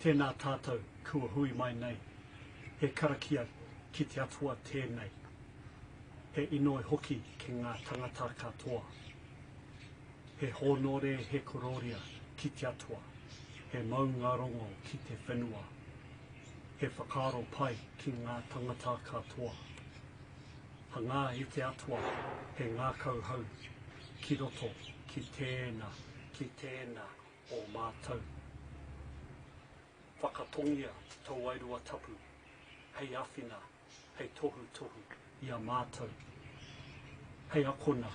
Tēnā tātou kua hui mai nei. He karakia ki te Atua tēnei. He inoi hoki ki ngā tangata katoa. He hōnore he kororia ki te Atua. He maunga rongo ki te whenua. He whakaaro pai ki ngā tangata katoa. Hangā i te Atua he ngākau hou ki roto ki tēna, ki tēna o mātou. Whakatongia tō Wairua Tapu hei āwhina, hei tohutohu i a mātou, hei akona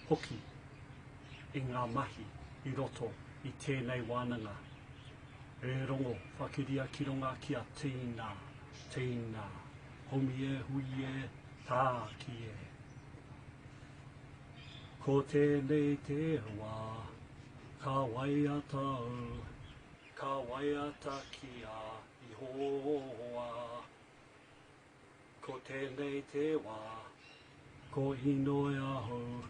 hoki i ngā mahi i roto i tēnei wānanga. E rongo whakiria ki runga ki a Tīna, Tīna, homi e hui e, tāki e. Ko tēnei te wā, ka waiata au, ka waiata ki a Ihowa. Ko tēnei te wā, ko inoi ahau,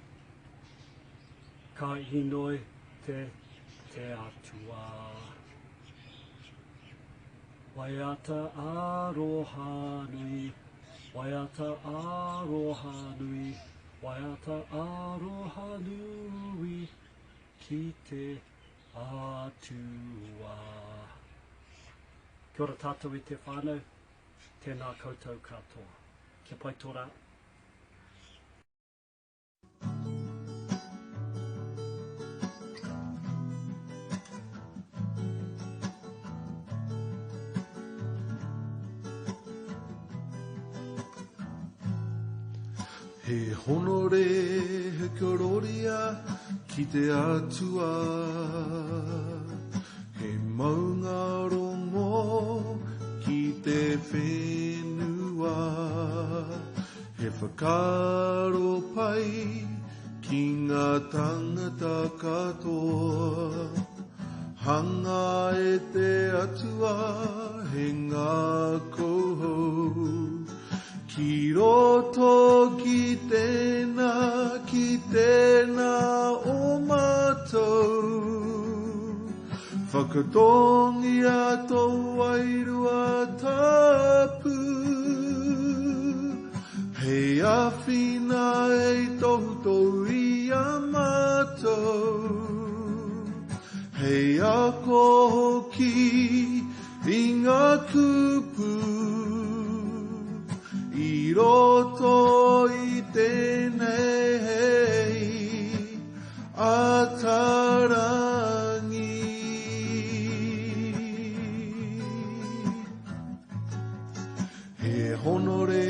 ka inoi te te Atua. Waiata aroha nui, waiata aroha nui, waiata aroha nui ki te Atua. Kia ora tātou e te whānau, tēnā koutou katoa. Kia pai tō rā. He honore, he kororia ki te Atua. He maunga rongo ki te whenua. He whakaaro pai ki ngā tangata katoa. Hanga e te Atua he ngākau hou. Ki roto ki tēnā, ki tēnā o mātou. Whakatōngia tō wairua tapu. Hei āwhina, hei tohutohu i a mātou. Hei ako hoki i ngā kupu i roto i tēnei Atarangi. He honore,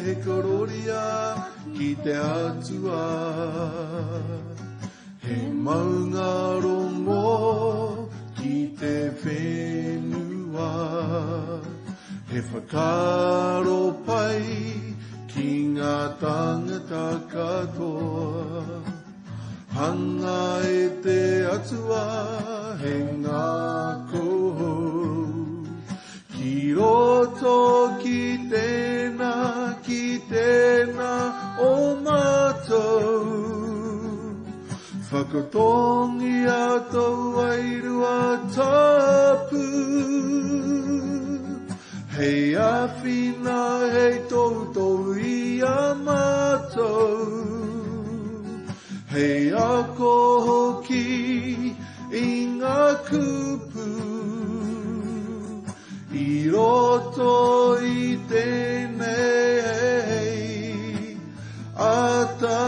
he kororia ki te Atua. He maunga rongo ki te whenua. He whakaaro pai ki ngā tāngata katoa. Hanga e te Atua he ngākau hou. Ki roto ki tēnā, ki tēnā o mātou. Whakatōngia tō wairua tapu. Hei āwhina, hei toutou i a mātou. Hei ako hoki i ngā kupu i roto i tēnei atarangi.